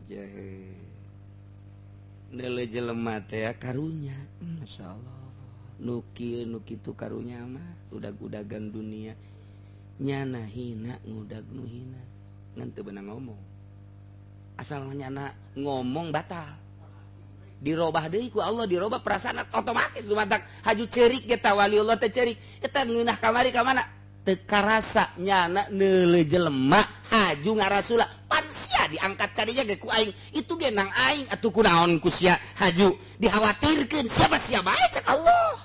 Jahe neuleuh jelema teh karunya, masyaallah. Nu kieu nu kitu karunya mah udag-udagan dunia. Nyana hina ngudag nu hina. Ngan teu beunang ngomong. Asal nyana ngomong batal. Dirobah deui ku Allah, dirobah perasaan otomatis dumatak haju ceurik ge ta waliullah teh ceurik. Eta ngeunah kamari ka mana? Teu karasa nyana neuleuh jelema haju ngarasula pan sia diangkat ka dinya ge ku aing itu ge nang aing atuh kunaon ku sia haju dikhawatirkeun siapa sia bae cek Allah.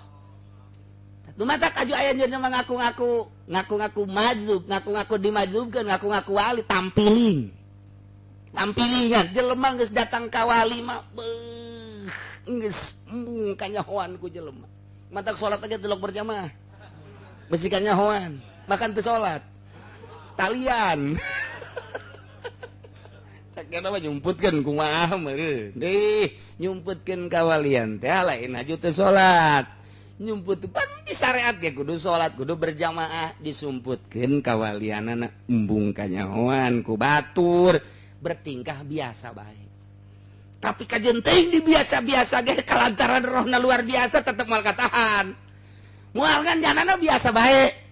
Dumatak haju aya jelema ngaku-ngaku ngaku-ngaku majzub, ngaku-ngaku dimajzubkeun, ngaku-ngaku wali tampiling. Tampilingan jelema geus datang ka wali mah beuh geus embung kanyahoan ku jelema. Matak salat aja delok berjamaah. Besi kanyahoan. Makan teu salat. Talian. Cek mah nyumputkeun kumaha meureun. Deh, nyumputkeun kawalian teh lain haju teu salat. Nyumput pan di syariat ge kudu salat, kudu berjamaah, disumputkeun kawalianana embung kanyahoan ku batur, bertingkah biasa bae. Tapi kajeun teuing di biasa-biasa ge kalantaran rohna luar biasa tetep moal katahan. Moal kan janana biasa bae.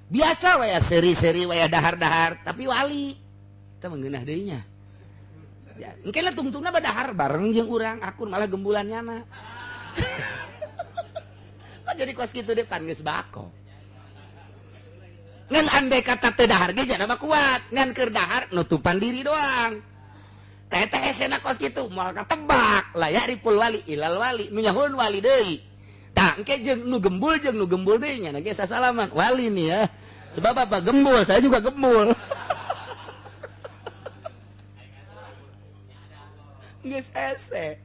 Biasa waya seri-seri waya dahar-dahar tapi wali teu mengeunah deui nya. Ya, engke lah tungtungna badahar bareng jeung urang akun malah gembulan nyana. Jadi kos kitu deh pan geus bako. Ngan andai kata teu dahar ge jana mah kuat, ngan keur dahar nutupan diri doang. Teh teh hesena kos kitu moal katebak la ya'riful wali ilal wali nu nyahoeun wali deui. Tah engke jeung nu gembul deui nya ge sasalaman wali nih ya. Sebab apa gembul, saya juga gembul. Geus hese.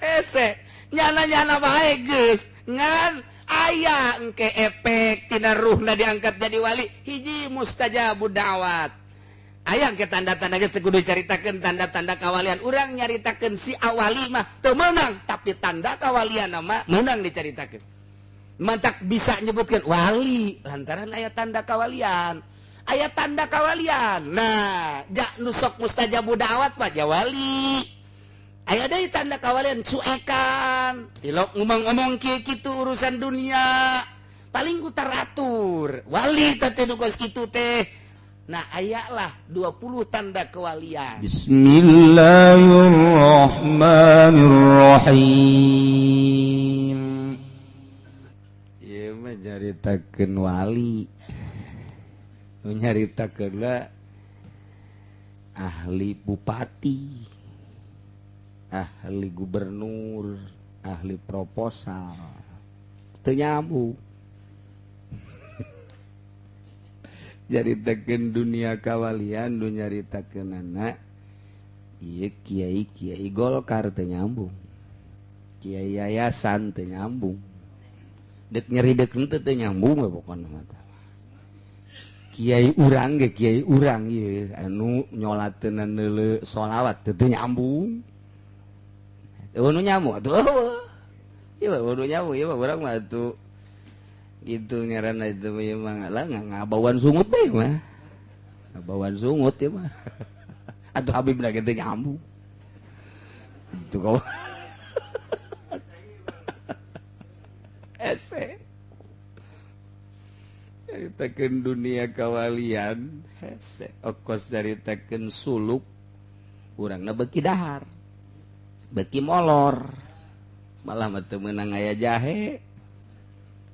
Hese nyana-nyana bae geus ngan aya engke efek tina ruhna diangkat jadi wali hiji mustajabud da'wat. Aya engke tanda-tanda geus teu kudu caritakeun tanda-tanda kawalian. Urang nyaritakeun si awali mah teu meunang, tapi tanda kawalian mah meunang dicaritakeun. Mantak bisa nyebutkeun wali lantaran aya tanda kawalian. Aya tanda kawalian. Nah, jak nu sok mustajabud da'wat mah ja wali. Aya deui tanda kawalian cuekan, tilok ngomong-ngomong kieu kitu urusan dunia, paling ku teratur. Wali teh nu kos kitu teh. Nah, ayalah 20 tanda kewalian. Bismillahirrahmanirrahim. Ieu mah nyaritakeun wali. Nu nyaritakeun ahli bupati, ahli gubernur, ahli proposal. Teu nyambung. Nyaritakeun dunia kawalian, nu nyaritakeunana ieu kiai-kiai Golkar teu nyambung. Kiai yayasan teu nyambung. Dek nyeri dek henteu teu nyambung we pokona mah. Kiai urang ge kiai urang ieu anu nyolateunna neuleuh sholawat teu nyambung. Eueuh nu nyambung atuh eueuh. Ieu mah nu nyambung ieu mah urang mah atuh gitu ngaranna itu mah lah ngabauan sungut bae mah. Ngabauan sungut ieu mah. Atuh Habib da ge teu nyambung. Itu kau. Hese. Caritakeun dunia kawalian hese. Okos caritakeun suluk urangna beuki dahar. Beuki molor. Malah mah teu meunang aya jahe.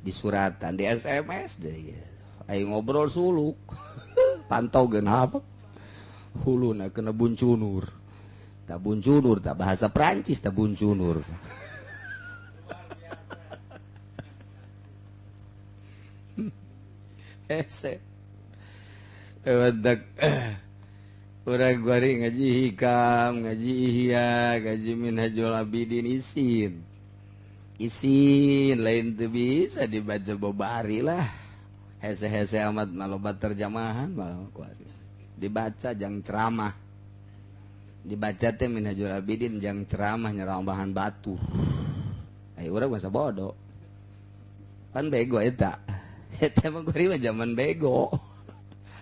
Di suratan, di SMS deh. Ayo ngobrol suluk. Pantau geuna apa? Huluna kena buncunur. Tak buncunur, tak bahasa Prancis tak buncunur. Hese. Wadak urang guari ngaji hikam, ngaji ihya, ngaji minhajul abidin isin. Isin lain teu bisa dibaca bobari lah. Hese-hese amat maloba terjemahan malah kuari. Dibaca jang ceramah. Dibaca teh Minhajul Abidin jang ceramah nyerambahan batu. Ayo urang masa bodoh. Pan bego eta. Eta mah kuari mah zaman bego.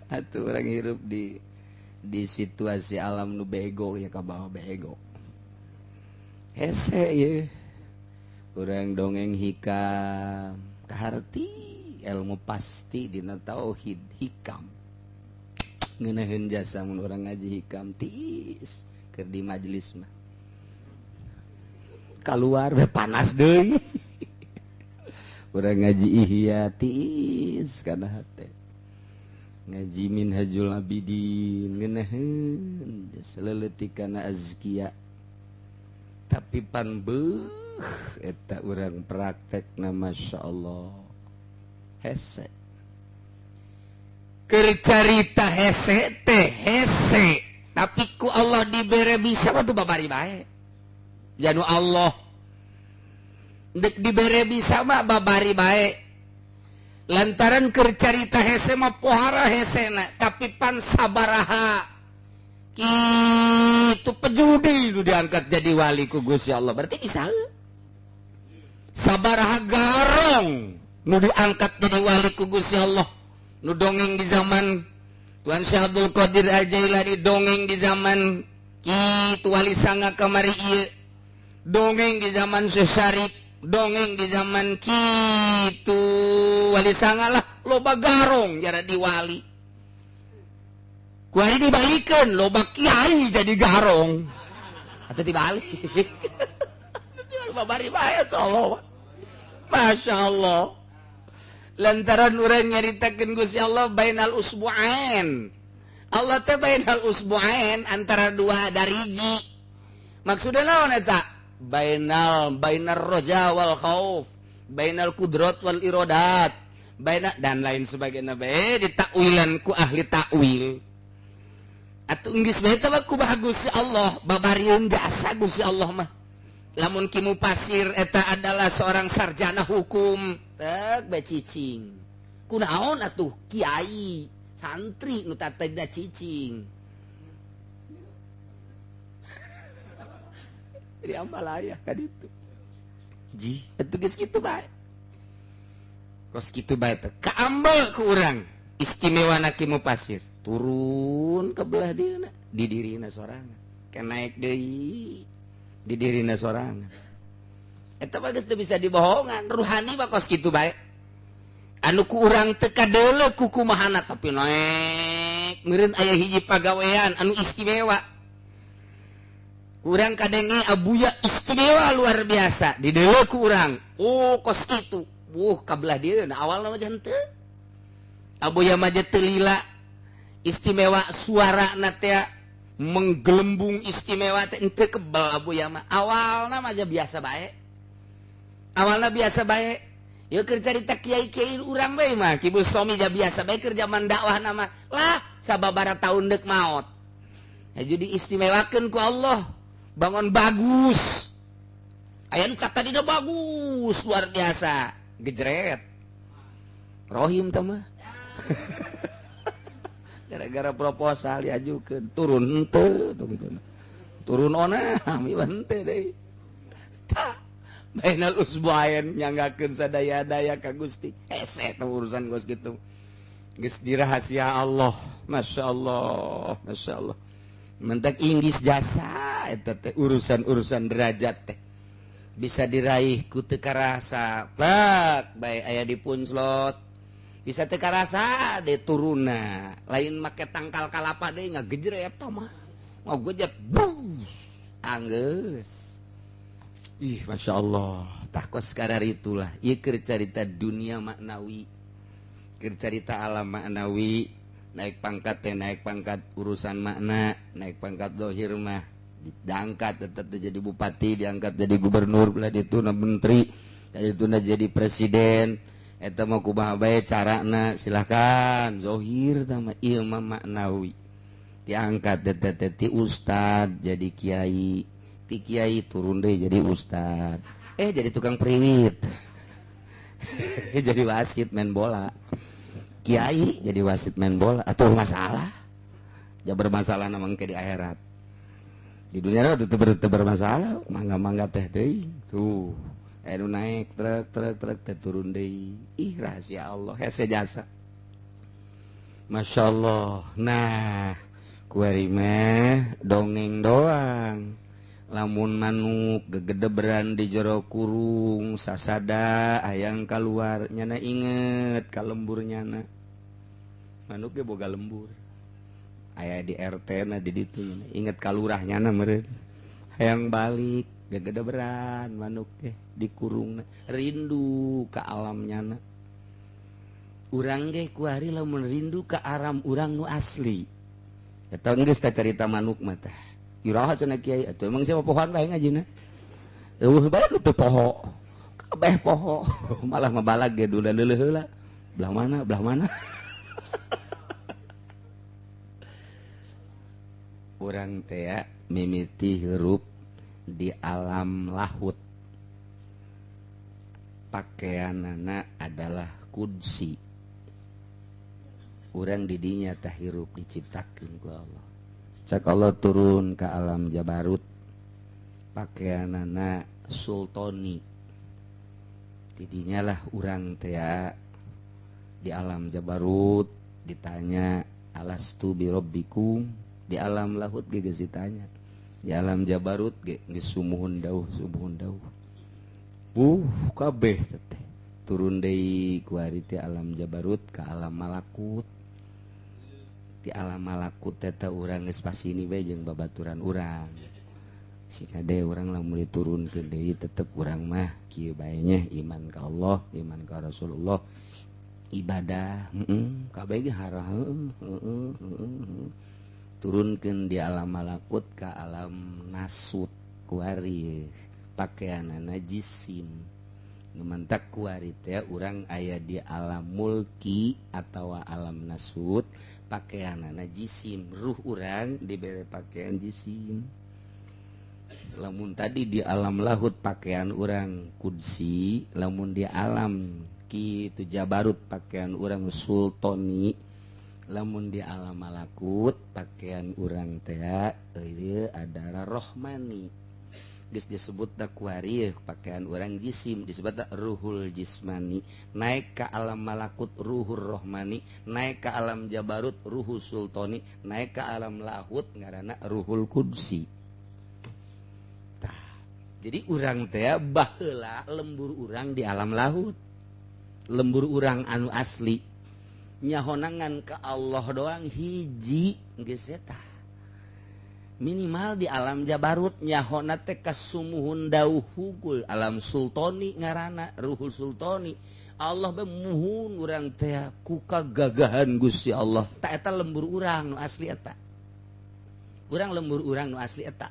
Atuh urang hirup di Di situasi alam nu bego ya kabawa bego. Hese ye. Urang dongeng hikam kaharti ilmu pasti dina tauhid hikam. Ngeunaheun jasa mun urang ngaji hikam tiis keur di majelis mah. Kaluar we panas deui. Urang ngaji ihya tiis kana hate. Ngaji Minhajul Abidin ngeunaheun jasa leuletik kana azkiya. Tapi pan beuh eta urang praktekna masyaallah. Hese. Keur carita hese teh hese, tapi ku Allah dibere bisa mah tuh babari bae. Janu Allah dek dibere bisa mah babari bae. Lantaran keur carita hese mah pohara hesena, tapi pan sabaraha kitu pejudi nu diangkat jadi wali ku Gusti Allah. Berarti bisa sabaraha garong nu diangkat jadi wali ku Gusti Allah. Nu dongeng di zaman Tuan Syekh Abdul Qadir Al-Jailani, dongeng di zaman kitu wali sanga kamari ieu, dongeng di zaman Syekh Syarif, dongeng di zaman kitu wali sanga lah loba garong jara di wali. Ku hari dibalikeun loba kiai jadi garong. Atau dibalik. Babari bae Allah. Masya Allah. Lantaran urang nyaritakeun Gusti Allah bainal usbu'ain. Allah teh bainal usbu'ain antara dua dariji. Maksudna naon eta? Bainal bainar roja wal khauf, bainal kudrat wal irodat, baina dan lain sebagainya bae ditakwilan ku ahli takwil. Atuh geus bae teh kumaha Gusti Allah babarieun jasa Gusti Allah mah. Lamun Ki Mupasir eta adalah seorang sarjana hukum, tek bae cicing. Kunaon atuh kiai, santri nu tatena cicing. Di ambalaya ka ditu. Ji, atuh geus kitu bae. Kos kitu bae teh kaambel ku urang istimewana Ki Mupasir. Turun ke belah dieuna, di dirina sorangan. Ke naik deui di dirina sorangan. Eta mah geus teu bisa dibohongan, ruhani mah kos kitu bae. Anu ku urang teu kadeuleu ku kumahana tapi naek meureun aya hiji pagawean anu istimewa. Kurang kadenge abuya istimewa luar biasa dideuleu ku urang. Oh kos kitu. Wuh kabelah dieuna awalna mah henteu. Abuya mah teu lila istimewa suarana teh menggelembung istimewa teh henteu kebal abuya mah. Awalna mah biasa bae. Awalna biasa bae. Ieu keur carita kiai-kiai urang bae mah Ki Bustomi ja biasa bae keur zaman dakwahna mah. Lah sababaraha taun deuk maot. Ya jadi istimewakeun ku Allah. Bangun bagus. Aya nu kata dina bagus luar biasa. Gejret. Rohim teh mah. Gara-gara proposal diajukeun turun henteu tungtun. Turun ona ieu henteu deui. Tah bainal usbu'ain nyanggakeun sadaya-daya ka Gusti. Hese teh urusan geus kitu. Geus dirahasia Allah. Masyaallah, masyaallah. Mentak Inggris jasa eta teh urusan-urusan derajat teh bisa diraih ku teu karasa. Plek bae aya di punslot. Bisa teu karasa de turunna. Lain make tangkal kalapa deui ngagejret eta mah. Ngagejet bus anggeus. Ih masyaallah. Tah kos kadar itulah ieu keur carita dunia maknawi. Keur carita alam maknawi. Naik pangkat teh naik pangkat urusan makna, naik pangkat dohir mah diangkat tetap jadi bupati, diangkat jadi gubernur, belah dituna menteri, dituna jadi presiden. Eta mah kumaha bae carana silahkan zohir tah mah ieu mah maknawi. Diangkat teteh ti ustad jadi kiai, ti kiai turun deui jadi ustad. Jadi tukang priwit. Jadi wasit main bola. Kiai jadi wasit main bola atau masalah. Ja bermasalah na mangke di akhirat. Di dunia teu bermasalah, mangga-mangga teh deui. Tuh, anu naik truk truk truk teh turun deui. Ih rahasia Allah, hese jasa. Masya Allah. Nah, Kuari mah dongeng doang. Lamun manuk gegedebran di jero kurung sasada hayang kaluar nyana inget ka lembur nyana. Manuk ge boga lembur. Aya di RT na di ditu nyana inget ka lurah nyana meureun. Hayang balik gegedebran manuk ge dikurungna rindu ka alam nyana. Urang ge kuari lamun rindu ka alam urang nu asli. Eta geus tah carita manuk mah tah. Iraha cenah kiai atuh emang siapa pohoan bae ngajina. Eueuh bae nu teu poho. Kabeh poho. Malah mabalag ge dula leuleeh heula. Belah mana, belah mana. Urang teh mimiti hirup di alam lahut. Pakaianana adalah kudsi. Urang didinya tah hirup diciptakeun ku Allah. Cak Allah turun ke alam Jabarut, pakaianana sultoni. Tidinya lah urang teh di alam Jabarut ditanya alastu bi rabbikum, di alam lahut ge geus ditanya. Di alam Jabarut ge geus sumuhun dauh sumuhun dauh. Kabeh teh turun deui ku ari ti alam Jabarut ka alam Malakut. Di alam malakut teh urang geus pasini bae jeung babaturan urang. Sikade urang lamun diturunkeun deui tetep urang mah kieu bae nya iman ka Allah, iman ka Rasulullah, ibadah, kabeh ge haram, heeh. Turunkeun di alam malakut ka alam nasut kuari pakaianana jisim. Ngementak kuari teh urang aya di alam mulki atawa alam nasut pakaianana jisim, ruh urang dibere pakaian jisim. Lamun tadi di alam lahut pakaian urang kudsi, lamun di alam kitu Jabarut pakaian urang sultoni, lamun di alam malakut pakaian urang teh ieu adalah rohmani. Geus disebut da kuari pakaian urang jisim, disebut da ruhul jismani. Naik ke alam malakut ruhur rohmani, naik ke alam Jabarut ruhul sultoni, naik ke alam lahut ngaranna ruhul kudsi. Tah, jadi urang teh baheula lembur urang di alam lahut. Lembur urang anu asli nyahonangan ke Allah doang hiji geus eta. Minimal di alam Jabarut nyahona teh kasumuhun dauh hugul alam sultoni ngaranna ruhul sultoni. Allah be muhun urang teh ku kagagahan Gusti Allah. Ta eta lembur urang nu asli eta. Urang lembur urang nu asli eta.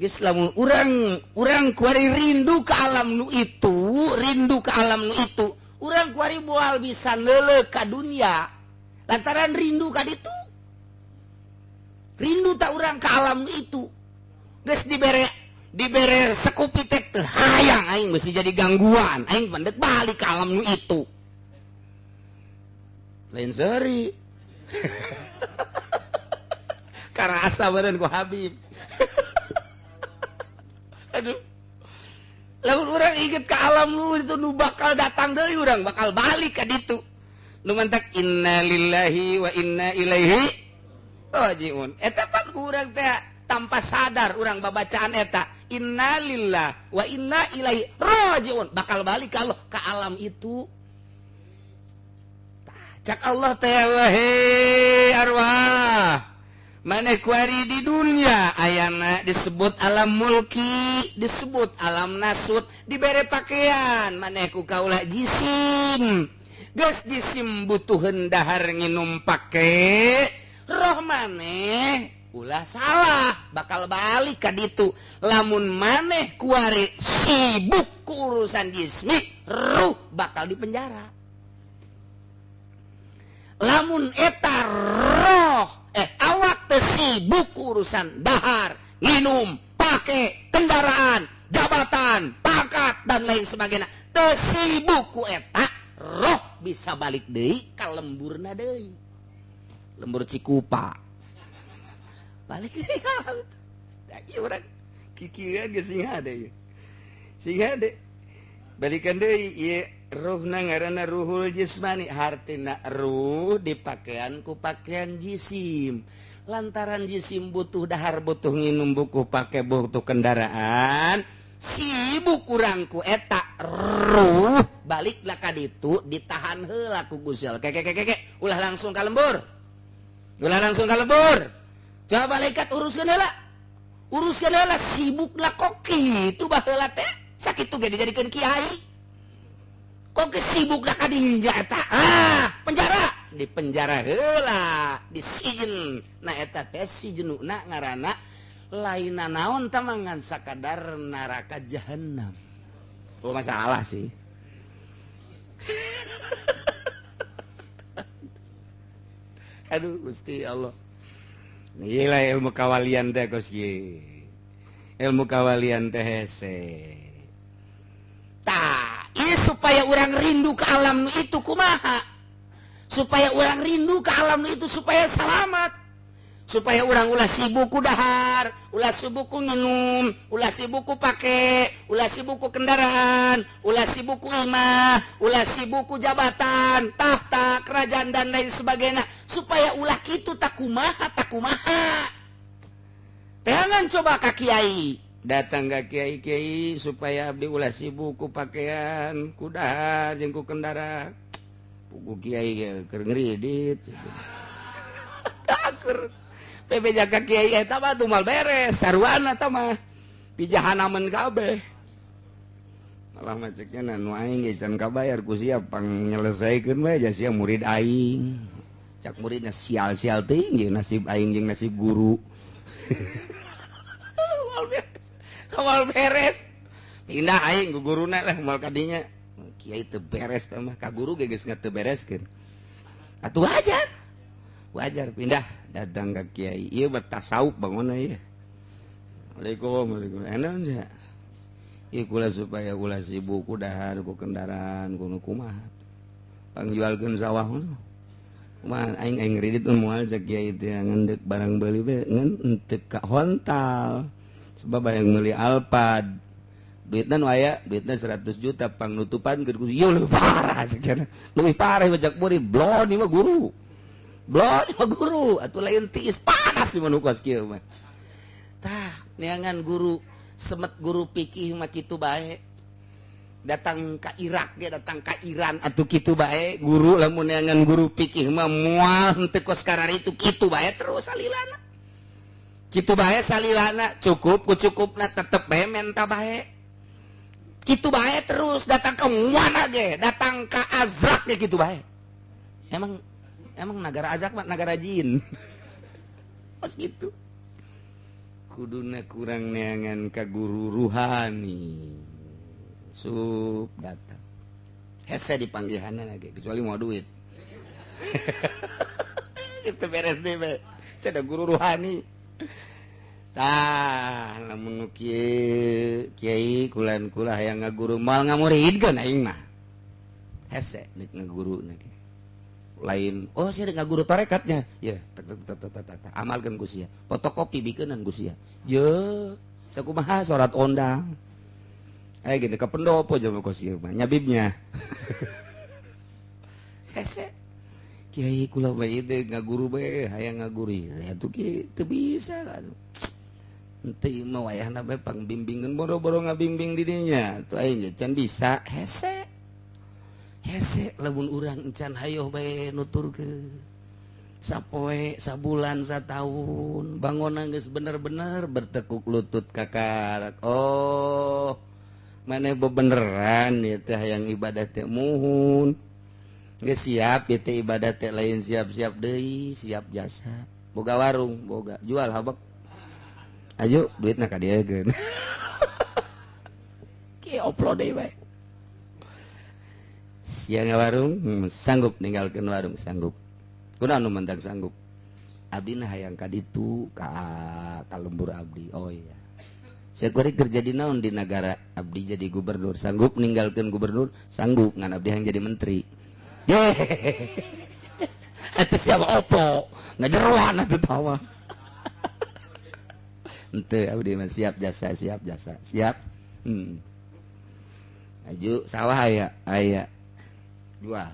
Geus lamun urang kuari rindu ka alam nu itu, rindu ka alam nu itu, urang kuari moal bisa neuleuh ka dunia lantaran rindu ka ditu. Rindu tak urang ke alam itu. Geus dibere sekupitek teh hayang aing mesti jadi gangguan, aing pendek balik ke alam nu itu. Lain seri. Karasa beureun ku Habib. Aduh. Lamun urang inget ke alam nu itu nu bakal datang deui urang bakal balik ka ditu. Nu mantak innalillahi wa inna ilaihi rajiun. Eta pan urang teh tanpa sadar urang babacaan eta innalillahi wa inna ilaihi rajiun bakal balik ka Allah ka alam itu. Tah, cak Allah teh wahai arwah maneh kuari di dunia ayana disebut alam mulki, disebut alam nasut, dibere pakaian maneh ku kaula jisim. Geus jisim butuheun dahar nginum pake roh maneh ulah salah bakal balik ka ditu. Lamun maneh kuari sibuk ku urusan jismi, ruh bakal dipenjara. Lamun eta roh awak teh sibuk ku urusan dahar, nginum, pake, kendaraan, jabatan, pangkat dan lain sebagainya, teu sibuk ku eta, roh bisa balik deui ka lemburna deui. Lembur Cikupa balik deui urang kikieuan ge sing hade ieu. Sing hade balikan deui ieu ruhna ngaranna ruhul jismani, hartina ruh dipakaian ku pakaian jisim. Lantaran jisim butuh dahar, butuh nginum, buku pake, butuh kendaraan, sibuk kurangku eta ruh baliklah ka ditu ditahan heula ku Gusti Allah. Keke keke keke ulah langsung ka lembur. Ulah langsung ka lembur. Coba malaikat uruskeun heula. Uruskeun heula sibuklah kok kitu baheula teh. Sakitu ge dijadikeun kiai. Kok sibuklah ka dinya eta? Ah, penjara. Di penjara heula, di sijin. Nah eta teh sijnuna ngaranna lain naon tamangan sakadar neraka jahanam. Oh masalah sih. Aduh Gusti Allah. Nilai ilmu kawalian teh kos ieu. Ilmu kawalian teh hese. Tah, ieu supaya urang rindu ke alam itu kumaha? Supaya orang rindu ke alam itu supaya selamat, supaya orang ulah sibuk ku dahar, ulah sibuk ku nginum, ulah sibuk ku pake, ulah sibuk ku kendaraan, ulah sibuk ku imah, ulah sibuk ku jabatan, tahta, kerajaan dan lain sebagainya, supaya ulah kitu takumaha takumaha. Jangan coba ka kiai, datang ka kiai-kiai supaya abdi ulah sibuk ku pakaian, ku dahar jeung ku kendaraan. Pugu kiai keur ngridit. Takur. Pepe jaga kiai eta mah tumal beres, sarwana eta mah pijahanamen kabeh. Malah maceknya nu aing ge can kabayar ku sia pang nyelesaikeun bae ja sia murid aing. Cak muridna sial-sial teuing jeung nasib aing jeung nasib guru. Moal beres. Moal beres. Pindah aing ku guruna lah moal kadinya. Kiai teu beres teh mah ka guru ge geus teu bereskeun. Atuh wajar. Wajar pindah datang ka kiai. Ieu mah tasawuf bangunna ieu. Waalaikumsalam. Waalaikumsalam. Enaon sia? Ieu kula supaya ulah sibuk ku dahar ku kendaraan ku nu kumaha. Pangjualkeun sawah mah. Kumaha aing aing ngridit moal cek kiai teh ngan deuk barang beuli we ngan henteu ka hontal. Sebab hayang meuli Alphard. Duitna nu aya, duitna 100 juta pangnutupan keur ieu leuwih parah cenah. Leuwih parah bajak murid, blon ieu mah guru. Blon ieu mah guru, atuh lain tiis panas ieu mah nu kos kieu mah. Tah, neangan guru, semet guru pikih mah kitu bae. Datang ka Irak ge, datang ka Iran atuh kitu bae. Guru lamun neangan guru pikih mah moal henteu kos kararitu kitu bae terus salilana. Kitu bae salilana, cukup ku cukupna tetep bae menta bae. Gitu bae terus datang ke mana ge, datang ke Azrak ge gitu bae. Emang emang negara Azrak mah negara jin. Pas gitu. Kuduna kurang neangan ka guru ruhani. Sup datang. Hese dipanggihanna ge kecuali mau duit. Geus teu beres deui bae. Cenah guru ruhani. Tah lamun nu kieu kiai kulan kula hayang ngaguru moal ngamuridkeun aing mah. Hese deuk ngaguruna ge. Lain oh sia deuk ngaguru tarekatnya. Ya tek tek tek tek tek amalkeun ku sia. Fotokopi bikeunan ku sia. Ye sakumaha salat ondang. Eh gini ka pendopo jeung ku sia mah nyabibnya. Hese kiai kula bae deuk ngaguru bae hayang ngaguru. Atuh kieu teu bisa kan. Henteu mah wayahna bae pangbimbingeun boro-boro ngabimbing di dinya. Atuh aing ge can bisa hese. Hese lamun urang encan hayoh bae nuturkeun. Sapoe, sabulan, sataun, bangunna geus bener-bener bertekuk lutut ka karak. Oh, maneh bebeneran ieu teh hayang ibadah teh muhun. Geus siap ieu teh ibadah teh lain siap-siap deui, siap jasa. Boga warung, boga jual habek. Ayo duitna ka dieu geun. Ki upload deui bae. Sia warung sanggup ninggalkeun warung sanggup. Kunaon nu mentak sanggup? Abdi na hayang ka ditu ka lembur abdi. Oh iya. Sia kuari kerja di naon di nagara abdi jadi gubernur sanggup ninggalkeun gubernur sanggup ngan abdi hayang jadi menteri. Yeay. Atuh siapa opo ngajeroan atuh tawa. Henteu abdi mah siap jasa, siap jasa, siap. Aju sawah aya, aya. Jual.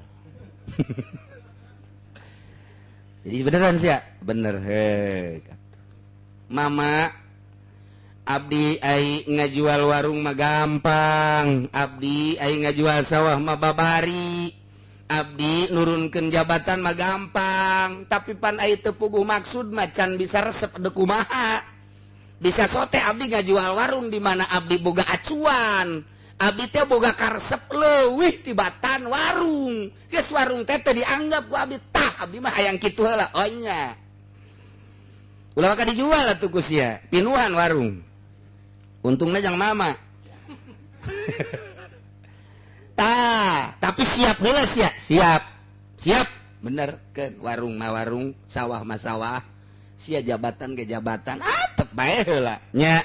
Jadi beneran sih ya? Bener he. Mama abdi ai ngajual warung mah gampang, abdi ai ngajual sawah mah babari, abdi nurunkeun jabatan mah gampang, tapi pan ai teu puguh maksud mah can bisa resep deuk kumaha. Bisa sote abdi ngajual warung di mana abdi boga acuan. Abdi teh boga karesep leuwih tibatan warung. Geus warung teh teu dianggap ku abdi, tah abdi mah hayang kitu heula. Oh nya. Ulah maka dijual atuh ku sia, pinuhan warung. Untungna jang mama. Tah, tapi siap heula sia, siap. Siap, bener keun warung mah warung, sawah mah sawah. Sia jabatan ge jabatan, atep bae heula nya.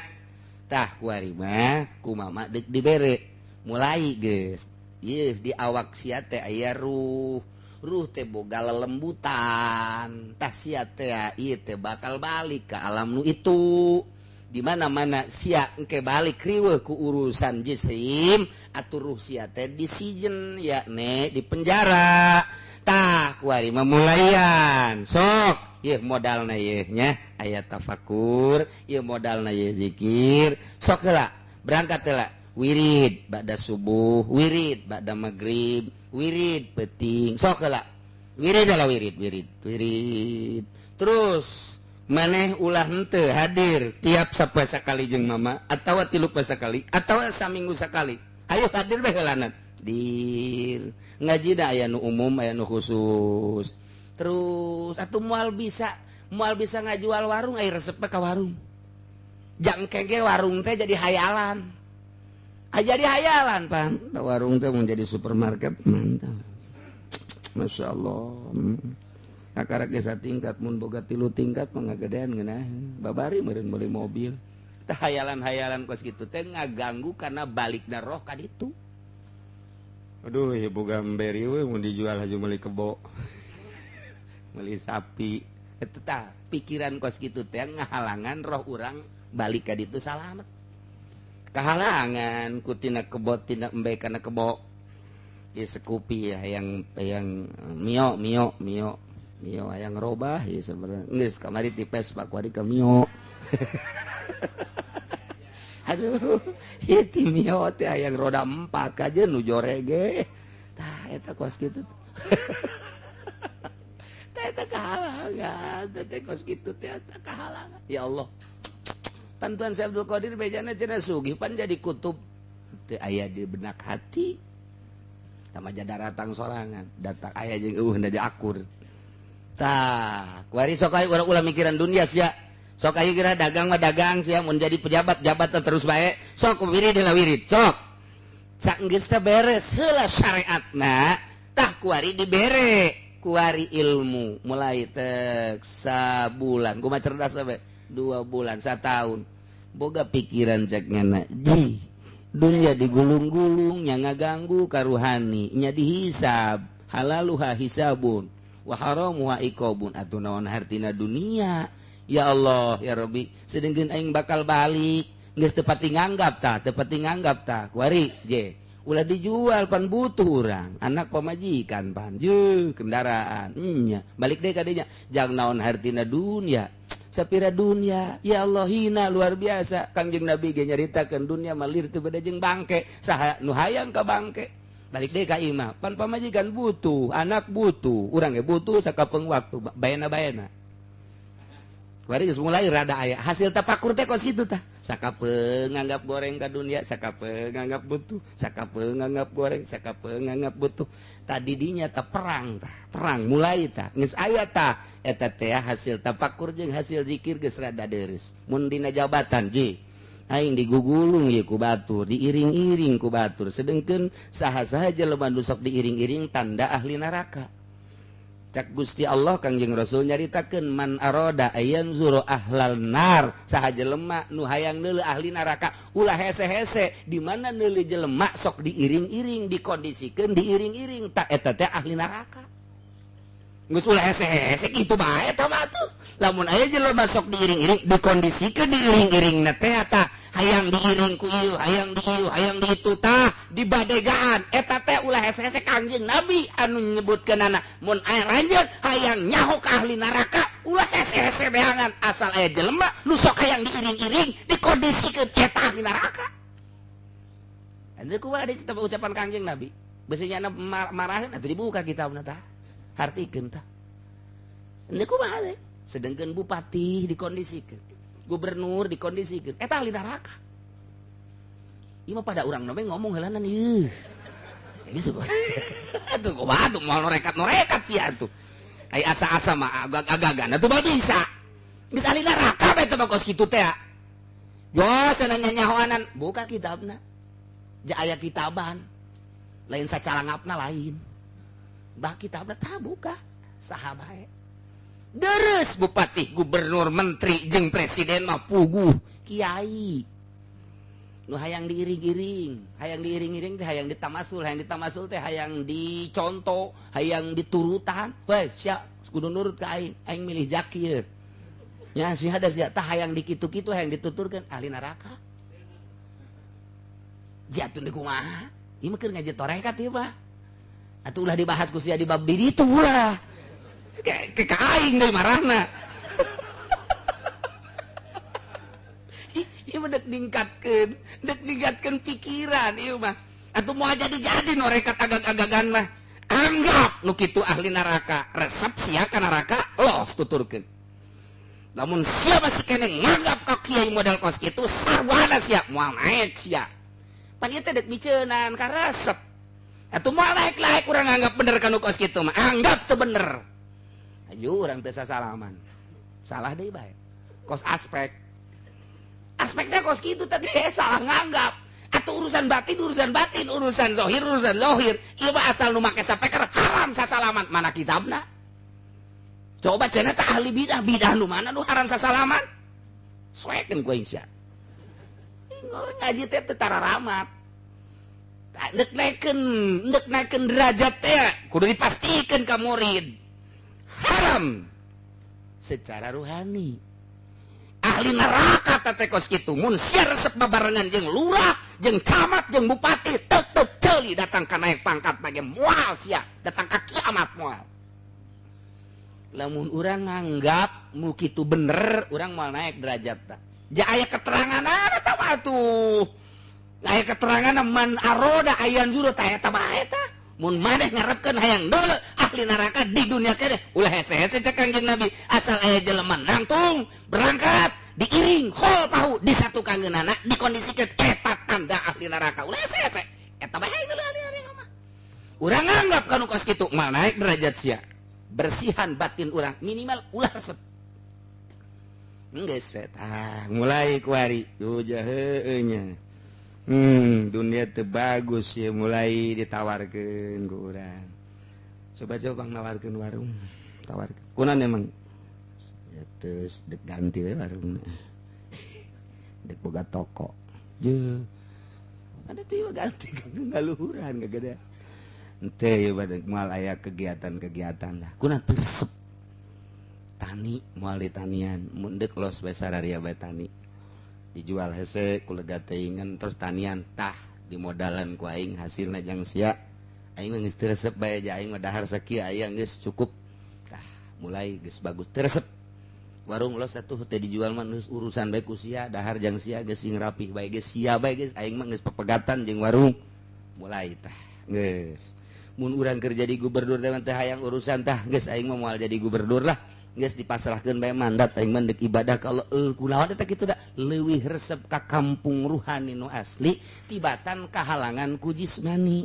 Tah kuari mah ku mama deuk dibere. Mulai geus. Ieu di awak sia teh aya ruh. Ruh teh boga lelembutan. Tah sia teh ieu teh bakal balik ke alam nu itu. Di mana-mana sia engke balik riweuh ku urusan jisim atuh ruh sia teh disijen yakni di penjara. Tah kuari mah mulaian. Sok ieu modalna ieu nya aya tafakur, ieu modalna ieu zikir. Sok heula berangkat heula wirid ba'da subuh, wirid ba'da maghrib, wirid peuting. Sok heula wirid heula wirid wirid wirid. Terus maneh ulah henteu hadir tiap sapoe sakali jeung mama atawa 3 poe sakali atawa saminggu sakali. Ayo hadir bae heulana. Dir ngaji da aya nu umum aya nu khusus. Terus atuh moal bisa ngajual warung ai resep ka warung. Jangke ge warung teh jadi hayalan. Ah jadi hayalan pan. Warung teh mun jadi supermarket mantap. Masyaallah. Kakarak desa tingkat mun boga 3 tingkat mah ngagedean ngeunah. Babari meureun meuli mobil. Tah hayalan-hayalan kos kitu teh ngaganggu karena balikna roh ka ditu. Aduh, ieu boga emberi we mun dijual haja meuli kebo. Meuli sapi. Eta tah pikiran kos kitu teh ngahalangan roh urang balik ka ditu salamet. Kahalangan ku tina kebo tina embe kana kebo. Ieu sekupi ya yang mio mio mio mio hayang robah ieu sebenarnya. Geus kamari ti Vespa kuari ka mio. Aduh, ieu ti mio teh hayang roda 4 kajeun nu jorege. Tah eta kos kitu. Tah eta kahalangan, teh kos kitu teh eta kahalangan. Ya Allah. Pantuan Syekh Abdul Qadir bejana cenah sugih pan jadi kutub teu aya di benak hati. Tamaja daratang sorangan, datang aya jeung eueuh da akur. Tah, kuari sok aya urang ulah mikiran dunia sia. Sok aya kira dagang mah dagang sia, mun jadi pejabat jabatan terus bae. Sok wirid heula wirid, sok. Cak geus teh beres heula syariatna, tah kuari dibere kuari ilmu mulai tek sabulan, kumaha cerdas bae, 2 bulan, 1 tahun. Boga pikiran cek ngana, ji dunia digulung-gulung nya ngaganggu karuhani, nya dihisab, halaluha hisabun wa haramuha iqabun, atuh naon hartina dunia. Ya Allah, ya Rabbi, sedengkeun aing bakal balik, geus teu pati nganggap tah, teu pati nganggap tah. Kuari je, ulah dijual pan butuh urang, anak pamajikan pan, je kendaraan, nya balik deui ka dinya, jang naon hartina dunia. Sapira dunia, ya Allah hina luar biasa. Kangjeng Nabi ge nyaritakeun dunia malir teu beda jeung bangke, saha nu hayang ka bangke. Balik deui ka imah, pan pamajikan butuh, anak butuh, urang ge butuh sakapeung waktu, bayana-bayana. Kuari geus mulai rada aya hasil tapakur teh kos kitu tah. Sakapeung nganggap goreng ka dunia, sakapeung nganggap butuh, sakapeung nganggap goreng, sakapeung nganggap butuh. Tadi dinya tah perang tah, perang mulai tah. Geus aya tah eta teh hasil tapakur jeung hasil zikir geus rada deures. Mun dina jabatan ji, aing digugulung ieu ku batur, diiring-iring ku batur. Sedengkeun saha-saha jelema nu sok diiring-iring tanda ahli neraka. Cak Gusti Allah Kangjeng Rasul nyaritakeun man aroda ayanzuru ahlal nar, saha jelema nu hayang neuleuh ahli neraka ulah hese-hese di mana neuleuh jelema sok diiring-iring, dikondisikeun diiring-iring, tak eta teh ahli neraka. Geus ulah hese-hese kitu bae eta mah tuh. Lamun aya jelema sok diiring-iring, dikondisikeun diiring-iring na teh eta Hayang diiring ku ieu, hayang di ieu, hayang di itu tah dibadegaan. Eta teh ulah hese-hese Kangjeng Nabi anu nyebutkeunana mun aya ranjeun hayang nyaho ka ahli neraka ulah hese-hese beangan asal aya jelema nu sok hayang diiring-iring dikondisikeun eta ahli neraka. Anu kumaha di kitab ucapan Kangjeng Nabi? Beusinya marahin atuh dibuka kitabna tah. Hartikeun tah. Anu kumaha teh? Sedangkan bupati dikondisikeun, gubernur dikondisikeun, eta ahli neraka. Ieu mah pada urang namanya ngomong heulanan ieu. Geus atuh kumaha atuh moal norekat-norekat sia atuh. Ai asa-asa mah agag-agagan atuh mah bisa. Geus ahli neraka bae teh mah kos kitu teh. Yo cenah nyahoanan buka kitabna. Ja aya kitaban. Lain sacalangapna lain. Bah kitabna tah buka saha bae. Deres bupati, gubernur, menteri jeung presiden mah puguh kiai. Nu hayang diiring-iring, hayang diiring-iring teh hayang ditamasul, hayang ditamasul teh hayang dicontoh, hayang diturutan. Weh, sia kudu nurut ka aing, aing milih Jakir. Nya sia da sia tah hayang dikitu-kitu, hayang dituturkeun ahli neraka. Jatun di kumaha? Ieu mah keur ngaji torekat ieu mah. Atuh ulah dibahas ku sia di bab di ditu ulah. Ke aing deui marahna. Ieu mah dek ningkatkeun pikiran ieu mah. Atuh moal jadi-jadi norekat agag-agagan mah. Anggap nu kitu ahli neraka, resep sia ka neraka, los tuturkeun. Lamun sia masih kene nganggap ka kiai model kos kitu sarwana sia moal naek sia. Pan ieu teh dek miceunan ka resep. Atuh moal naek-naek urang nganggap bener ka nu kos kitu mah, anggap teu bener. Ayo urang teu sasalaman. Salah deui bae. Kos aspek. Aspeknya kos kitu tadi salah nganggap. Atau urusan batin, urusan zohir, urusan zohir. Ieu mah asal nu make sapeker haram sasalaman. Mana kitabna? Coba cenah teh ahli bidah, bidah nu mana nu haram sasalaman? Soekeun ku aing sia. Ngaji teh teu tararamat. Dek naikeun derajat teh kudu dipastikeun ka murid. Haram secara ruhani. Ahli neraka teh kos kitu mun sia resep babarengan jeung lurah, jeung camat, jeung bupati tetep ceuli datang ka naik pangkat bage moal sia, datang ka kiamat moal. Lamun urang nganggap nu kitu bener, urang moal naik derajat tah. Ja aya keteranganana tah atuh. Aya keterangan man aroda ayan juru tah eta bae tah. Mun maneh ngarepkeun hayang deuleu ahli neraka di dunia keneh ulah hese-hese cek Kangjeng Nabi asal aya jelema nangtung berangkat diiring khol pahu disatukangeunana dikondisikeun eta tanda ahli neraka ulah hese-hese eta bae deuleu ahli neraka mah. Urang nganggap kanu kos kitu moal naik derajat sia. Bersihan batin urang minimal ulah resep. Geus we tah mulai kuari heueuh nya. Dunia teu bagus ya mulai ditawarkeun ku urang. Coba-coba bang nawarkeun warung, tawarkeun. Kunaon emang? Ya terus dek ganti we warungna. Dek boga toko. Jeuh. Ada teh ganti ngaluhuran gagede. Henteu ieu bae moal aya kegiatan-kegiatan lah. Kunaon teu resep. Tani moal ditanian, mun deuk los bae sararia bae tani. Dijual hese kulega teuingan terus tanian tah dimodalan ku aing hasilna jang sia aing mah geus teu resep bae ja aing mah dahar sakieu aya geus cukup tah mulai geus bagus teu resep warung los atuh teh dijual mah geus urusan bae ku sia dahar jang sia geus sing rapih bae geus sia bae geus aing mah geus pepegatan jeung warung mulai tah geus mun urang keur jadi gubernur teh hayang urusan tah geus aing mah moal jadi gubernur lah geus dipasrahkeun bae mandat aing mah deuk ibadah ka Allah kunaon eta kitu da leuwih resep ka kampung ruhani nu asli tibatan kahalangan ku jismani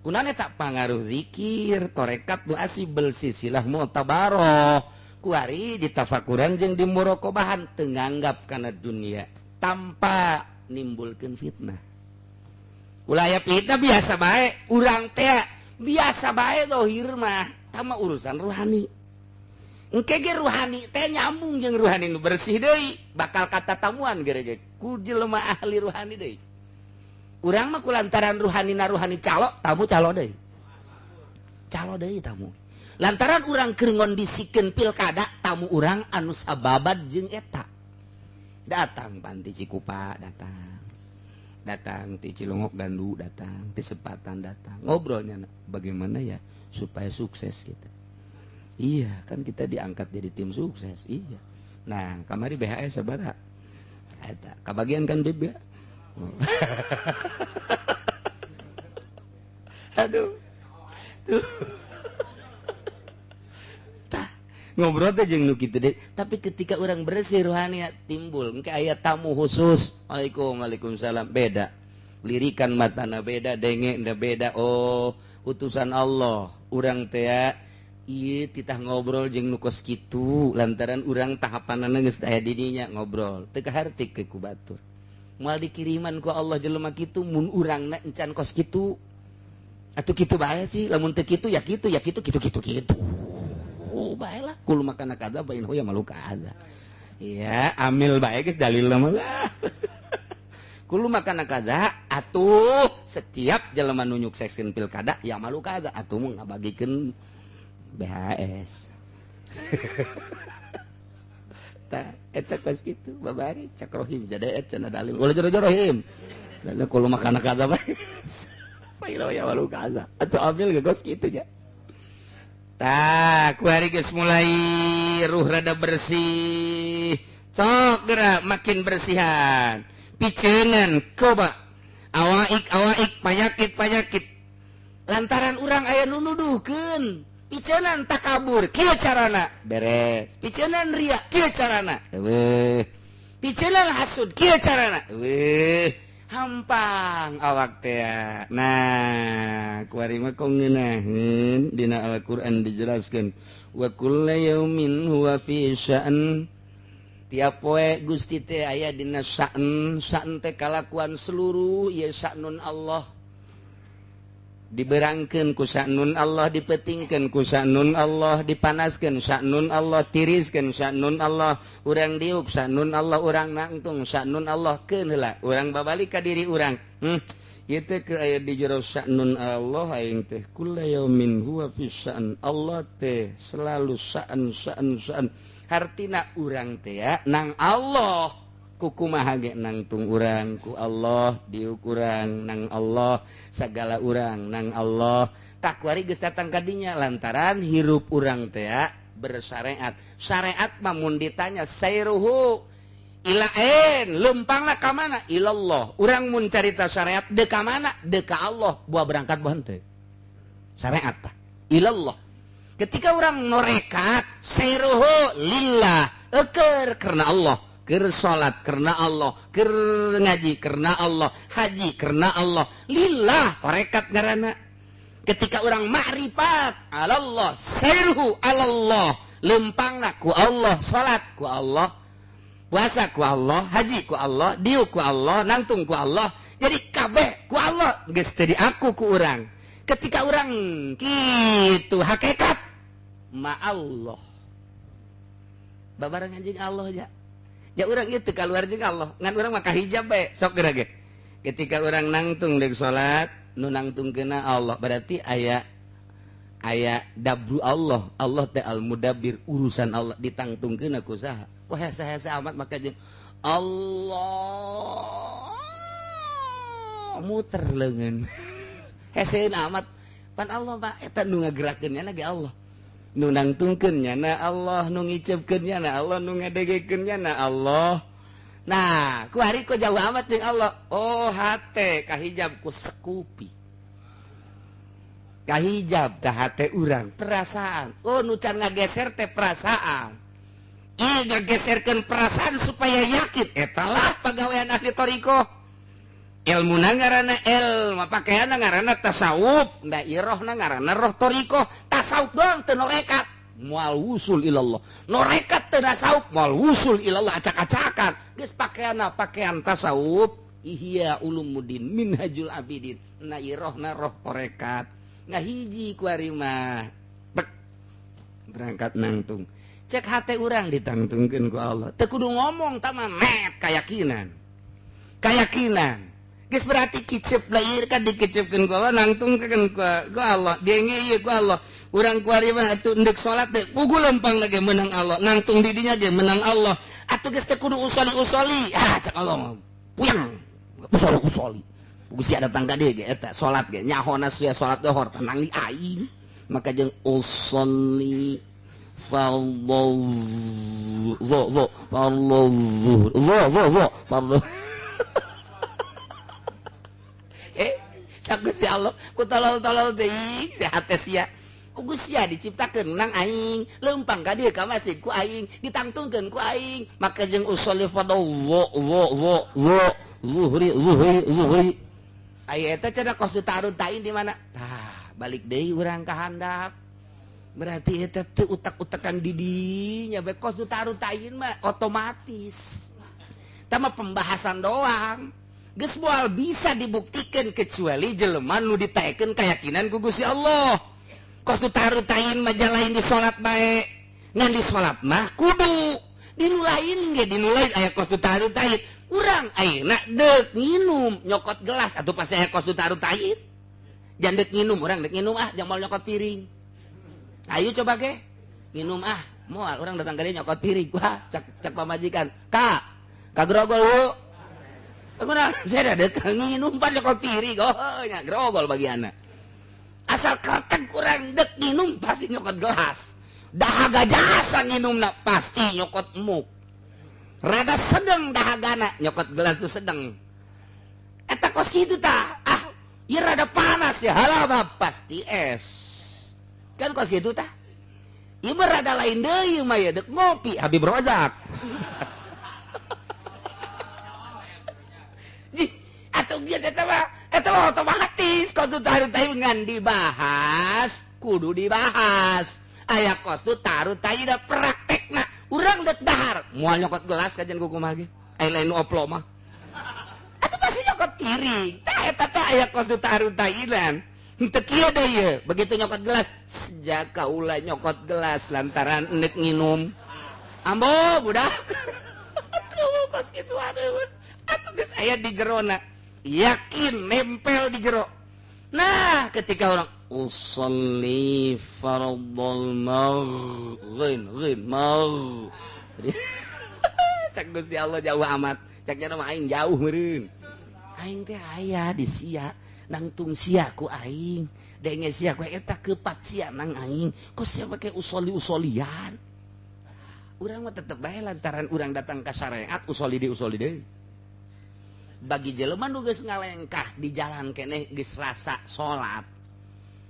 kunaon eta pangaruh zikir torekat nu asli belsisilah mu'tabaroh kuari ditafakuran jeung dimuraqabahan teu nganggap kana dunia tanpa nimbulkeun fitnah ulah aya fitnah biasa bae urang teh biasa bae zahir mah tama urusan ruhani. Engke ge ruhani teh nyambung jeung ruhani nu bersih deui bakal kata tamuan gerege ku jelema ahli ruhani deui. Urang mah kulantaran ruhani na ruhani calo tamu calo deui. Calo deui tamu. Lantaran urang keur ngondisikeun pilkada tamu urang anu sababad jeung eta. Datang panti Cikupa datang. Datang ti Cilongok Gandu datang, ti Sepatan datang. Ngobrolnya bagaimana ya supaya sukses kita. Iya, kan kita diangkat jadi tim sukses. Iya. Nah, kamari BHS sabaraha? Eta, kabagian kan Bib ya? Aduh. Tuh. Tah, ngobrol teh jeung nu kitu deh. Tapi ketika orang bersih rohani timbul engke aya tamu khusus. Waalaikum, waalaikumsalam. Beda. Lirikan matana beda, denge beda. Oh, utusan Allah. Urang teh ieu titah ngobrol jeung nu kos kitu lantaran urang tahapanana geus aya di dinya ngobrol. Teu kaharti ke ku batur. Moal dikiriman ku Allah jelema kitu mun urangna encan kos kitu. Atuh kitu bae sih, lamun teu kitu ya kitu ya kitu kitu kitu kitu. Oh, bae lah. Kul makana kadza bain hoya maluka ada. Iya, amil bae geus dalil mah. Kul makana kadza atuh setiap jelema nu nyukseskeun pilkada ya maluka ada atuh mun ngabagikeun BHS. Tah eta kos kitu babari cak rohim jadi cenah dalil. Ulah jero rohim. Dan kul makana kadza bae. Bae ya maluka ada. Atuh amil ge kos kitu nya. Tah, ku hari geus mulai ruh rada bersih. Cok geura makin bersihan. Piceungan coba. Awaik-awaik panyakit-panyakit. Lantaran urang aya nu nuduhkeun. Piceungan takabur, kieu carana beres. Piceungan ria, kieu carana. Eueuh. Piceungan hasud, kieu carana. Eueuh. Hampang awak teh. Nah, kuari mah kong ngeunaheun dina Al-Qur'an dijelaskeun wa kullu yaumin huwa fi sya'an. Tiap poe Gusti teh aya dina sya'an, sya'an teh kalakuan seluruh ieu sya'nun Allah. Diberangkeun ku sya'nun Allah, dipetingkeun ku sya'nun Allah, dipanaskeun sya'nun Allah, tiriskeun sya'nun Allah, urang diuk sya'nun Allah, urang nangtung sya'nun Allah, keun heula urang babalik ka diri urang. Ieu teh keur aya di jero sya'nun Allah aing teh kullu yaumin huwa fi sya'an. Allah teh selalu sya'an sya'an sya'an. Hartina urang teh ya nang Allah. Kukumaha ge nangtung urang ku Allah, diuk urang nang Allah, sagala urang nang Allah. Takwari geus datang ka dinya lantaran hirup urang teh bersyariat. Syariat mah mun ditanya sairuhu ilaen lempangna ka mana? Ilallah. Urang mun carita syariat deuk ka mana? Deuk ka Allah. Buah berangkat buah henteu. Syariat tah ilallah. Ketika urang norekat sairuhu lillah, eukeur karena Allah. Ker salat karena Allah, ker ngaji karena Allah, haji karena Allah, lillah tarekat ngaranna. Ketika orang ma'rifat alallah, sirhu alallah, lempangna ku Allah, salat ku Allah, puasa ku Allah, haji ku Allah, diuk ku Allah, nangtung ku Allah. Jadi kabeh ku Allah geus teu diaku ku urang. Ketika urang kitu hakikat ma Allah. Babareng anjing Allah ja. Ya urang ieu teu kaluar jeung Allah, ngan urang mah kahijab bae, sok geura ge. Ketika urang nangtung deuk salat, nu nangtungkeunna Allah, berarti aya aya dabru Allah. Allah teh al-mudabbir, urusan Allah ditangtungkeunna ku saha? Wah hese-hese amat maka jeung Allah muter leungeun. Heseun amat pan Allah mah eta nu ngagerakeun nya ge Allah. Nu nangtungkeun nyana Allah, nu ngicepkeun nyana Allah, nu ngadegekeun nyana Allah. Nah, ku hari ku jauh amat jeung Allah. Oh, hate kahijab ku sekupi. Kahijab tah hate urang, perasaan. Oh, nu can ngageser teh perasaan. Ieu ngageserkeun perasaan supaya yakin eta lah pagawean ahli thariqah. Ilmuna ngaranna ilmu, pakaianna ngaranna tasawuf, da irohna ngaranna roh thariqah. Tasawuf doang teu norekat, moal wusul ilallah. Norekat teu tasawuf, moal wusul ilallah, acak-acakan. Geus pakaianna pakaian tasawuf, ihya ulumuddin minhajul abidin. Na irohna roh tarekat. Ngahiji ku ari mah. Bek. Berangkat nangtung. Cek hate urang ditangtungkeun ku Allah. Teu kudu ngomong tah mah met kayakinan. Kayakinan. Geus berarti kicep lair kan dikecepkeun ku Allah, nangtungkeun ku Allah, denge ieu ku Allah. Urang kuari mah atuh endek salat teh pugu lempang lagi menang Allah, nangtung di dinya ge menang Allah. Atuh geus teu kudu usoli-usoli. Ah cak Allah puyeng. Usoli-usoli. Gusti datang ka dieu ge eta salat ge nyahona sia salat dohor tenang di aing. Maka jeung usolli fardhu zo zo fardhu zo zo zo fardhu. Cak Gusti Allah ku tolol-tolol teuing sehat teh sia. Ku Gusti diciptakeun nang aing, leumpang ka dieu ka masjid ku aing, ditangtungkeun ku aing. Maka jeung usolli fardhu zo zo zo zo zuhri zuhri zuhri. Aya eta cenah kos tarun tain di mana? Tah, balik deui urang ka handap. Berarti eta teu utak-utakan di dinya bae kos tarun tain mah otomatis. Tah mah pembahasan doang. Geus moal bisa dibuktikan kecuali jelema nu ditaekeun keyakinan ku Gusti Allah. Kos tarun tain mah lain di salat bae. Ngan di salat mah kudu di nu lain ge di nu lain aya kos tarun tain. Urang ayeuna deuk nginum nyokot gelas atuh pasti aya kos tarun tain. Jangan deuk nginum, urang deuk nginum ah, jangan moal nyokot piring. Ayo coba ge nginum ah, moal urang datang ka dieu nyokot piring. Wah, cak cak pamajikan. Ka, ka grogol lu. Kunaon saya deuk nginum pan nyokot piring. Oh, nya grogol bagianna. Asal kertek urang deuk nginum pasti nyokot gelas. Dahaga jasa nginumna pasti nyokot muk. Rada sedeng dahagana nyokot gelas tuh sedeng. Eta kos kitu tah. Ah, ieu rada panas ya halah pasti es. Kan kos kitu tah. Ieu mah rada lain deui mah ya deuk ngopi Habib Rozak. Jih, atuh geus eta mah otomatis kos tu taruh teh ngan dibahas, kudu dibahas. Aya kos tu taruh teh da praktekna. Urang dek dahar, moal nyokot gelas kajian ku kumaha ge. Aya lain nu oplo mah. Atuh pasti nyokot piring. Tah eta teh aya kos tu taruh tainan. Henteu kieu deui ye, begitu nyokot gelas, sejak kaula nyokot gelas lantaran endek nginum. Ambo budak. Atuh kos kitu aduh. Atuh geus aya di jerona. Yakin nempel di jero. Nah, ketika orang usolli fardhal maghrib ghin magh. Cak Gusti Allah jauh amat. Caknya mah aing jauh meureun. Aing teh aya di sia, nangtung sia ku aing. Denge sia ku eta kepat sia nang aing. Kok sia make usoli-usolian? Urang mah tetep bae lantaran urang datang ka syariat usoli deui usoli deui. Bagi jelema nu geus ngalengkah di jalan keneh geus rasa salat.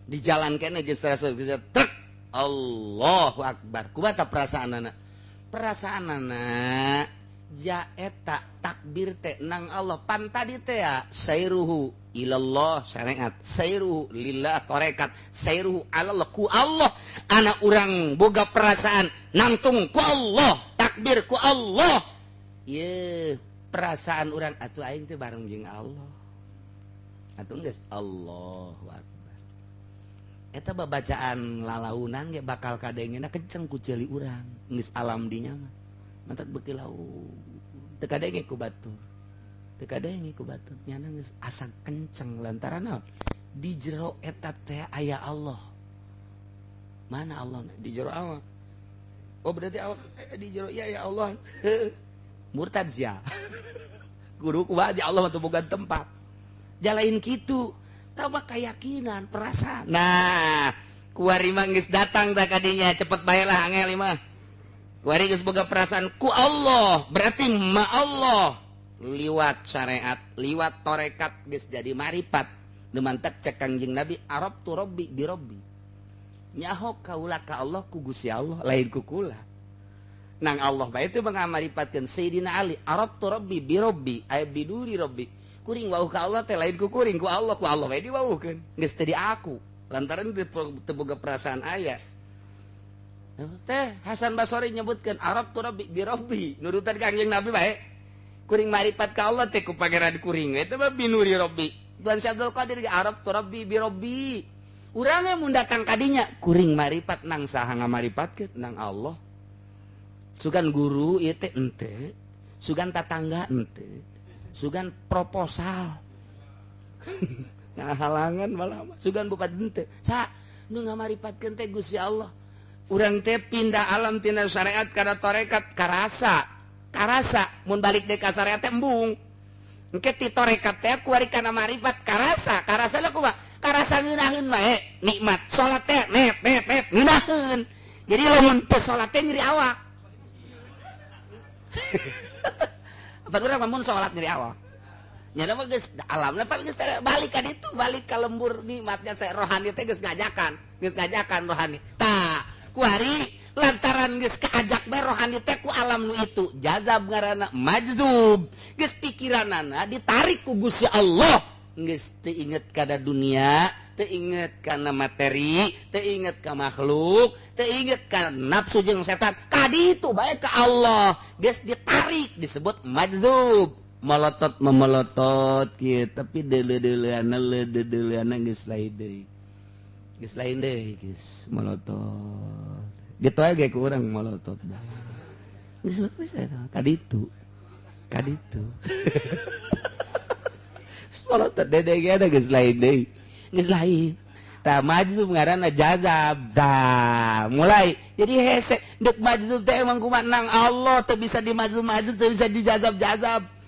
Di jalan keneh geus rasa geus trek Allahu akbar. Kumaha ta perasaanana? Perasaanana ja eta takbir teh nang Allah pan tadi teh ya sairuhu ilallah syariat, sairuhu lillah tarekat, sairuhu alallah ku Allah. Anak urang boga perasaan nangtung ku Allah, takbir ku Allah. Ye, perasaan urang atuh aing teh bareng jeung Allah. Atuh geus Allahu akbar. Eta babacaan lalaunan ge bakal kadengena kenceng ku ceuli urang. Geus alam dinya mah. Mantak beuki laun. Teu kadenge ku batur. Teu kadenge ku batur. Nyana geus asa kenceng lantaran naon? Di jero eta teh aya Allah. Mana Allah? Di jero awak. Oh berarti awak di jero iya ya Allah. Murtad sia. Guru kumaha di Allah mah teu boga tempat. Jalain kitu. Tama keyakinan, perasaan. Nah, kuari mah geus datang tah kadinya, cepet bae lah angel mah. Kuari geus boga perasaan ku Allah, berarti ma Allah. Liwat syariat, liwat tarekat geus jadi maripat. Nu mantak cek Kangjeng Nabi, Arab tu Rabbi bi Rabbi. Nyaho kaula ka Allah ku Gusti Allah, lain ku kula. Nang Allah bae teu mengamaripatkeun Sayyidina Ali, Arab tu Rabbi bi Rabbi, ay biduri Rabbi. Kuring wauh ka Allah teh lain ku kuring ku Allah bae diwauhkeun. Geus teu di aku. Lantaran teu boga perasaan aya. Teh Hasan Basri nyebutkeun Arab tu Rabbi bi Rabbi, nurutan Kangjeng Nabi bae. Kuring maripat ka Allah teh ku pangeran kuring eta mah binuri Rabbi. Tuan Syekh Abdul Qadir ge Arab tu Rabbi bi Rabbi. Urang ge mun datang ka dinya kuring maripat nang saha ngamaripatkeun nang Allah. Sugan guru ieu teh henteu, sugan tatangga henteu, sugan proposal. Ngahalangan malah sugan bupati henteu. Sa nu ngamaripatkeun teh Gusti Allah. Urang teh pindah alam tina syariat kana tarekat karasa. Karasa mun balik deui ka syariat teh embung. Engke ti tarekat teh kuari kana marifat karasa, karasa lah kumaha? Karasa ngeunaheun wae nikmat salat teh net net net ngeunaheun. Jadi lamun teu salat teh nyeri awak. Apa urang mun salat nyeri awak? Nya mah geus alamna pan geus balik ka ditu, balik ka lembur nikmatnya saya rohani teh geus ngajakan rohani. Tah, kuari lantaran geus kaajak bae rohani teh ku alam nu itu, jazab ngaranna majzub. Geus pikiranana ditarik ku Gusti Allah, geus teu inget kana dunia, teu inget kana materi, teu inget ka makhluk, teu inget ka nafsu jeung setan. Ka ditu bae ka Allah, geus ditarik disebut majzub. Melotot memelotot kieu tapi deuleu-deuleuana leudeuleuana geus lain deui. Geus lain deui geus melotot. Gitu aja ku urang melotot bae. Geus bisa ka ditu. Ka ditu. Geus melotot dede ge geus lain deui. Geus lain. Tah majzub ngaranna jazab. Tah mulai jadi hese deuk majzub teh emang kumaha nang Allah teu bisa dimajzub-majzub, teu bisa dijazab-jazab.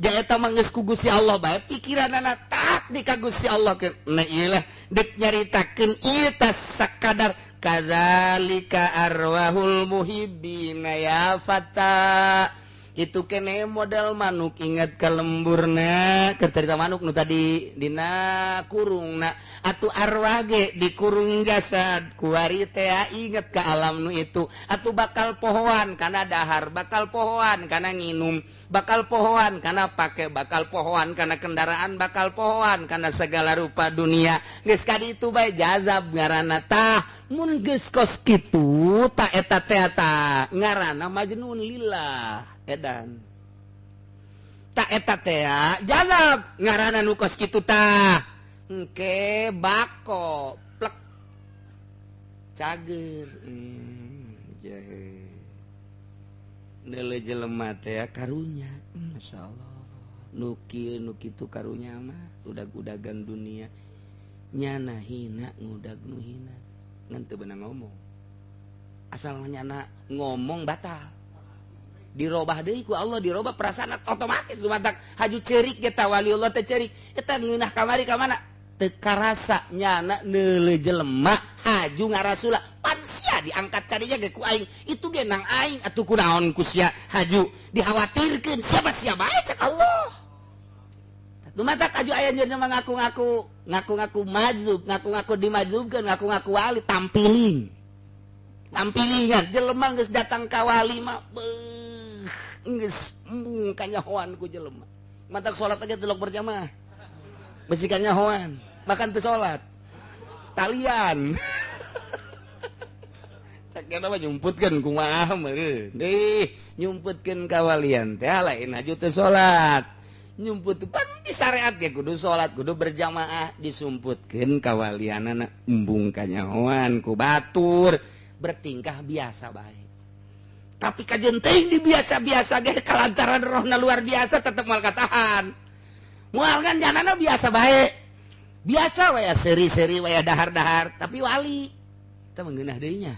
Jaeta mah geus ku Gusti Allah bae pikiranana tak di ka Gusti Allah ke. Nah ieu lah deuk nyaritakeun ieu tas sakadar kadzalika arwahul muhibbina ya fata. Itu kene model manuk ingat ka lemburna, keur carita manuk nu tadi dina kurungna atuh arwah ge dikurung jasad kuari teh inget ka alam nu itu atuh bakal pohoan kana dahar, bakal pohoan kana nginum, bakal pohoan kana pake, bakal pohoan kana kendaraan, bakal pohoan kana segala rupa dunia. Geus ka ditu bae jazab ngaranna. Tah mun geus kos kitu ta eta teh ta ngaranna majnun lillah edan. Ta eta teh jazab ngaranna nu kos kitu tah. Engke bako plek cager. Jahe. Neuleuh jelema teh karunya. Masyaallah. Nu kieu nu kitu karunya mah udag-udagan dunia. Nyana hina ngudag nu hina. Ngan teu beunang ngomong. Asal nyana ngomong batal. Dirobah deui ku Allah, dirobah perasaan otomatis lumatak haju cerik ge ta waliullah teh cerik eta ngeunah kamari ka mana teu karasa nyana neuleuh jelema haju ngarasula pan sia diangkat ka dinya ge ku aing itu ge nang aing atuh kunaon ku sia haju dikhawatirkeun siapa sia bae cek Allah. Lumatak haju aya jelema ngaku-ngaku ngaku-ngaku majzub, ngaku-ngaku dimajzubkeun, ngaku-ngaku wali tampiling tampilingan jelema geus datang ka wali mah geus embung kanyahoan ku jelema. Matak salat aja telok berjamaah. Besi kanyahoan, makan teu salat. Talian. Cek mah nyumputkeun kumaha meureun. Deh, nyumputkeun kawalian teh lain aju teu salat. Nyumput pan di syariat ge kudu salat, kudu berjamaah, disumputkeun kawalianana embung kanyahoan ku batur, bertingkah biasa bae. Tapi kajen teuing di biasa-biasa ge kalantaran rohna luar biasa tetep moal katahan. Moal kan janana biasa bae. Biasa we seri-seri we dahar-dahar, tapi wali. Teu mengeunah deui nya.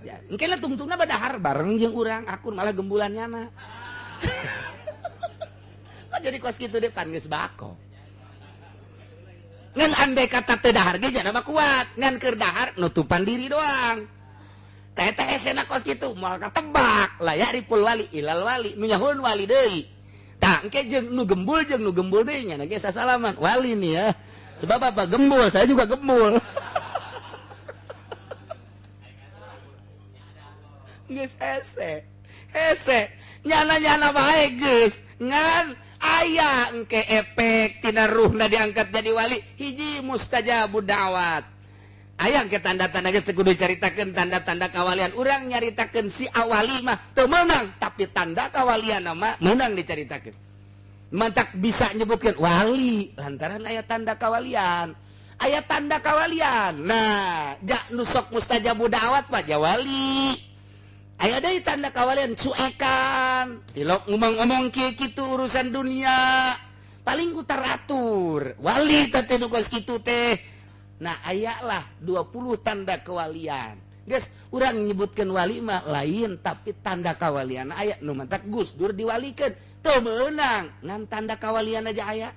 Ya, engke lah tungtungna badahar bareng jeung urang, akun malah gembulan nyana. Jadi kos kitu deh pan geus bako. Ngan andai kata teu dahar ge jana mah kuat, ngan keur dahar nutupan diri doang. Teh hesena kos kitu moal katebak lah ya ripul wali ilal wali nu nyahun wali deui. Tah engke jeung nu gembul deui nya ge sasalaman wali nih ya. Sebab apa gembul, saya juga gembul. Geus hese. Hese nyana-nyana bae geus ngan aya engke efek tina ruhna diangkat jadi wali hiji mustajabud da'wat. Aya ke tanda-tanda geus teu kudu caritakeun tanda-tanda kawalian. Urang nyaritakeun si awali mah teu meunang, tapi tanda kawalian mah meunang dicaritakeun. Mantak bisa nyebutkeun wali lantaran aya tanda kawalian. Aya tanda kawalian. Nah, ja nu sok mustajabu da'wat mah ja wali. Aya deui tanda kawalian cuekan, tilok ngomong-ngomong kieu kitu urusan dunia. Paling ku teratur. Wali teh nu kos kitu teh. Nah, ayalah 20 tanda kewalian. Geus urang nyebutkeun wali mah lain tapi tanda kawalian aya nu mantak Gus Dur diwalikeun teu meunang ngan tanda kawalian aja aya.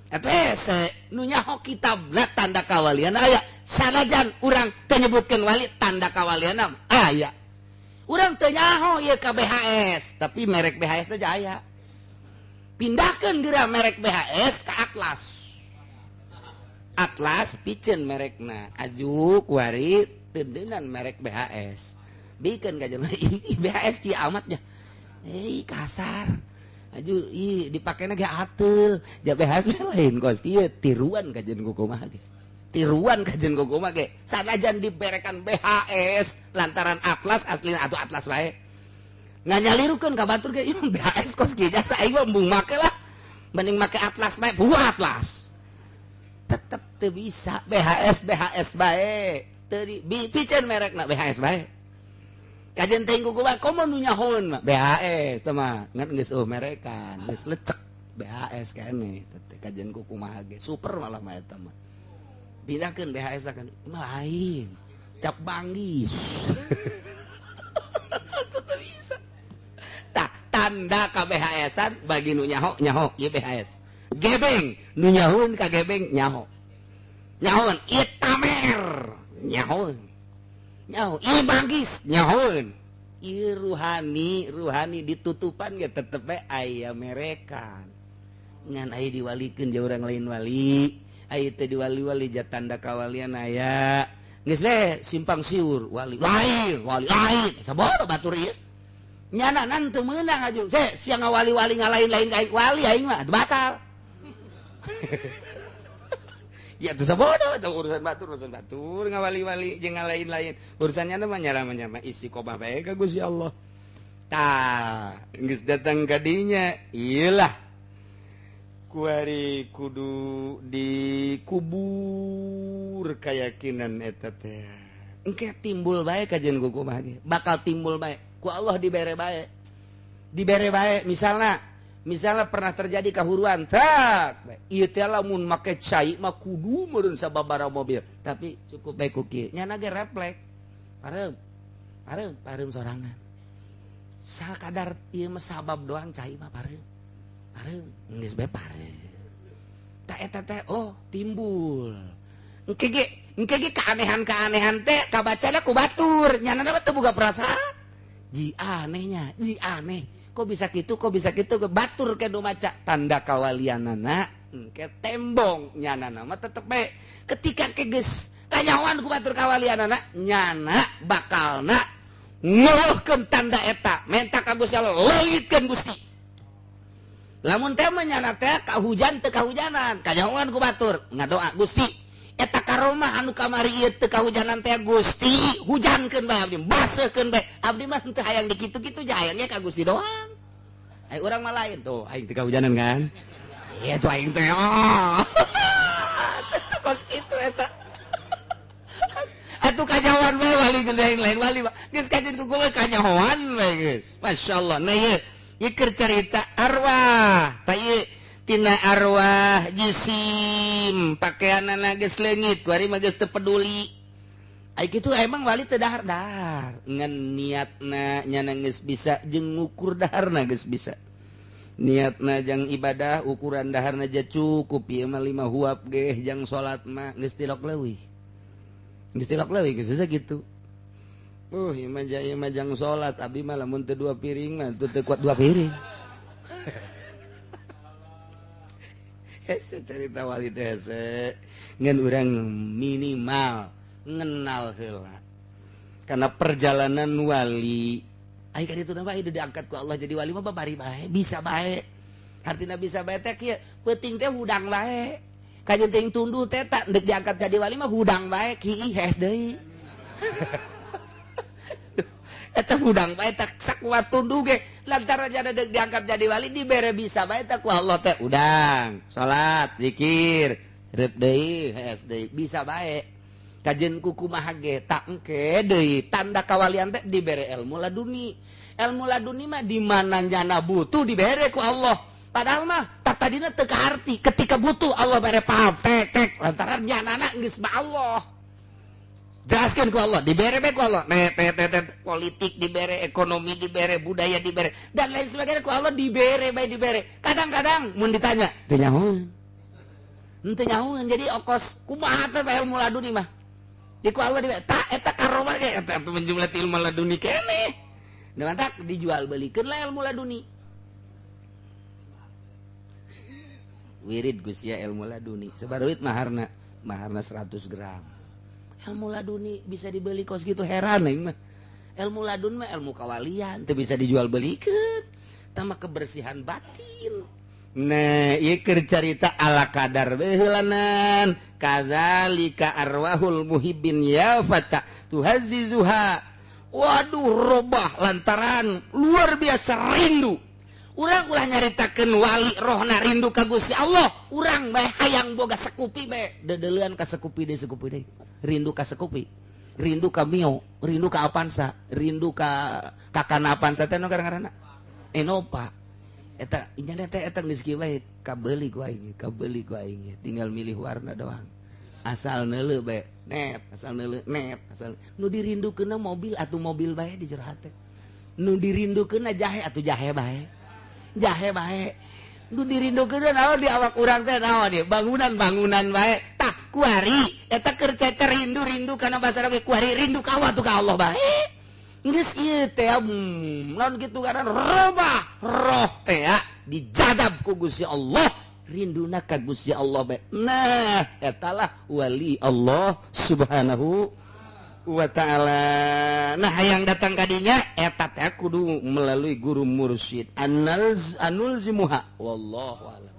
Eta hese nu nyaho kitabna tanda kawalian aya sanajan urang teu nyebutkeun wali tanda kawalian aya. Urang teu nyaho ieu ka BHS tapi merek BHS aja aya. Pindahkeun geura merek BHS ka Atlas. Atlas piceun merekna aju kuari tendenan merek BHS bikin ka jelema BHS kieu amat nya kasar aju ih dipakena ge ateul ja BHS lain kos kieu tiruan kajian kumaha ge tiruan kajian kumaha ge sanajan diberekan BHS lantaran Atlas asli atau Atlas wae nganyalirukeun ka batur ge ieu BHS kos kieu jasa aing mah embung make lah mending make Atlas bae buah Atlas tetep teu bisa BHS BHS bae teu piceun merekna BHS bae kajian teh ku kumaha komo nu nyahoeun mah BHS teh mah ngan geus eueuh merekan geus lecek BHS keneh teh kajian ku kumaha ge super malah mah eta mah pindahkeun BHS kan mah lain cap banggis teu bisa tah tanda ka BHS-an bagi nu nyaho nyaho ieu BHS gebeng nu nyahoeun ka gebeng nyaho nyahoeun ieu tamer nyahoeun nyaho ieu banggis nyahoeun ieu ruhani ruhani ditutupan ge tetep bae aya merekan ngan aya diwalikeun ja urang lain wali aya teu diwali-wali ja tanda kawalian aya geus we simpang siur wali lain wali lain sabodo batur ieu nyana nan teu meunang aju se sia ngawali-wali ngalain-lain ka aing wali aing mah batal. Ya tuh sabodo tuh urusan batur ngawali-wali jeung ngalain-lain urusannya mah nyarama-nyama istiqomah bae ka Gusti Allah. Tah geus datang ka dinya ieulah kuari kudu dikubur keyakinan eta teh engke timbul bae kajian kumaha ge bakal timbul bae ku Allah dibere bae dibere bae misalna misalnya pernah terjadi kahuruan tak ieu teh lamun make cai mah kudu meureun sababaraha mobil tapi cukup bae ku kieu nyana ge refleks pareum pareum pareum sorangan sakadar ieu mah sabab doang cai mah pareum pareum geus bae pareum ta eta teh oh timbul engke ge keanehan-keanehan teh kabacana ku batur nyana mah teu boga perasaan ji anehnya ji aneh kok bisa gitu batur ke nu maca tanda kawalianana engke tembong nyanana mah tetep bae ketika ke geus kanyahoan ku batur kawalianana nyana bakalna ngeluhkeun tanda eta menta ka Gusti Allah leungitkeun Gusti lamun teh mah nyana teh kahujan teu kahujanan kanyahoan ku batur ngadoa Gusti eta karomah anu kamari ieu teu kahujanan teh Gusti hujankeun bae abdi baseuhkeun bae abdi mah teu hayang dikitu-kitu ja hayangnya ka Gusti doang. Ai urang mah lain tuh aing teu kahujanan kan ieu tuh aing teh oh teu kos kitu eta atuh kanyahoan bae wali lain lain wali mah geus kajian ku gue kanyahoan bae geus masyaallah. Nah ieu ieu keur carita arwah tah ieu tina arwah jisim pakaianana geus leungit kuari mah geus teu peduli ai kitu emang wali teu dahar-dahar ngan niatna nyana geus bisa jeung ngukur daharna geus bisa niatna jang ibadah ukuran daharna aja cukup ieu mah 5 huap geh jang salat mah geus tilok leuwih geus tilok leuwih geus susah gitu. Ieu mah jang salat abdi mah lamun teu 2 piring mah teu kuat 2 piring. Hese cerita wali teh hese ngan urang minimal ngenal heula karena perjalanan wali ai ka ditu bae diangkat ku Allah jadi wali mah babari bae bisa bae artina bisa bae teh kieu peuting teh hudang bae kajeun teh tunduh teh tak deuk diangkat jadi wali mah hudang bae kiih hees deui eta hudang bae tak sakuat tunduh ge lantaran jada deuk diangkat jadi wali dibere bisa bae teh ku Allah teh udang salat zikir reup deui hees deui bisa bae kajeun ku kumaha ge tak engke deui tanda kawalian teh dibere ilmu laduni ilmu laduni mah di mana nyana butuh dibere ku Allah padahal mah tak tadina teu kaarti ketika butuh Allah bere paham tek tek lantaran nyanana geus ba Allah. Jelaskan ku Allah, dibere bae ku Allah. Net, politik dibere, ekonomi dibere, budaya dibere, dan lain sebagainya ku Allah dibere bae dibere. Kadang-kadang mun ditanya, teu nyahoeun. Henteu nyahoeun, jadi okos kumaha teh ilmu laduni mah. Di ku Allah dibere, tah eta karomah ge eta menjumlah ilmu laduni keneh. Da mantak dijual belikeun lah ilmu laduni. Wirid Gusia ilmu laduni. Sabaruit maharna, maharna 100 gram. Ilmu laduni bisa dibeli kos gitu heran aing mah. Ilmu ladun mah ilmu kawalian teu bisa dijual belikeun. Tama kebersihan batin. Nah, ieu keur carita ala kadar beheulanan. Kadzalika arwahul muhibbin ya fata tuhazzizuha. Waduh robah lantaran luar biasa rindu. Urang ulah nyaritakeun wali rohna rindu ka Gusti Allah. Urang bae hayang boga sekupi bae dedeuleun ka sekupi deui sekupi deui. Rindu ka sekupi, rindu ka Mio, rindu ka Avanza, rindu ka kakana Avanza teh nu ngaranna Innova. Eta inyana teh eta geus kieu bae kabeuli ku aing, kabeuli ku aing, tinggal milih warna doang. Asal neuleuh bae net, asal neuleuh net, asal nu dirindukeunna mobil atuh mobil bae di jero hate. Nu dirindukeunna jahe atuh jahe bae. Jahe bae. Nu dirindukeunna naon di awak urang teh naon ieu? Bangunan-bangunan bae. Tah kuari eta keur ceter rindu-rindu kana bahasa oge kuari rindu ka Allah tuh ka Allah bae. Geus ieu teh naon kitu karena robah roh teh dijadab ku Gusti Allah, rinduna ka Gusti Allah bae. Nah, eta lah wali Allah Subhanahu wa ta'ala. Nah, hayang datang kadinya eta teh kudu melalui guru mursyid. Anulzimuha wallahu a'lam.